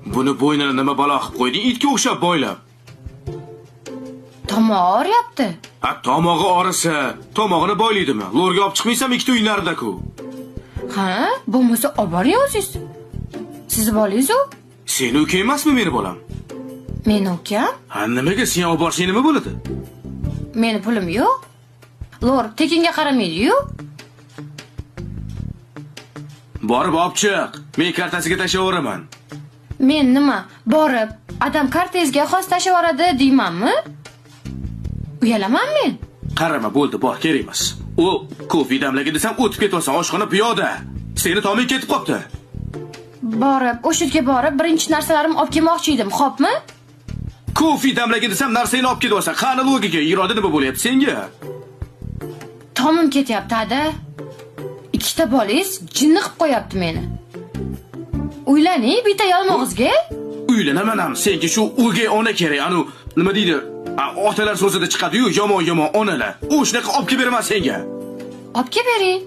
Buni bo'ynini nima balo qilib qo'yding? Itga o'xshab boylab. Tomog'i og'riyapti. Ha, tomog'i og'risa, tomog'ini boylaydimi? Lo'rga olib chiqmaysanmi ikkita uylarida-ku? Ha, bo'lmasa olib boring o'zingiz. Sizni bolangiz u? Seni ukang emasmi meni bolam? Meni ukam? Ha, nimaga sen olib borsang nima bo'ladi? Meni pulim yo'q. Lor tekinga qaramaydi-yu. Borib olib chiq. Men kartasiga tashlayveraman. Men nima, borib, adam kartangizga xos tashlab yuboradi deymanmi? Uyalaman men. Qarama, bo'ldi, bor, kerak emas. U kofe damlagin desam o'tib ketyapsan, oshxona piyoda. Seni toming ketib qopti. Borib, o'sha yerga borib, birinchi narsalarimni olib kelmoqchi edim, xo'pmi? Kofe damlagin desam narsangni olib ketyapsan. Qani logika, iroda nima bo'lyapti senga? Tomim ketyapti, ada. Ikkita bolangiz jinni qilib qo'yapti meni. Uylaning bitta yalmog'izga. Uylanaman ham, senga shu o'gay ona kerak. Anu nima deydi? Otalar so'zida chiqadi-yu, yomon yomon onalar. U shunaqa olib kelib beraman senga. Olib kelib bering.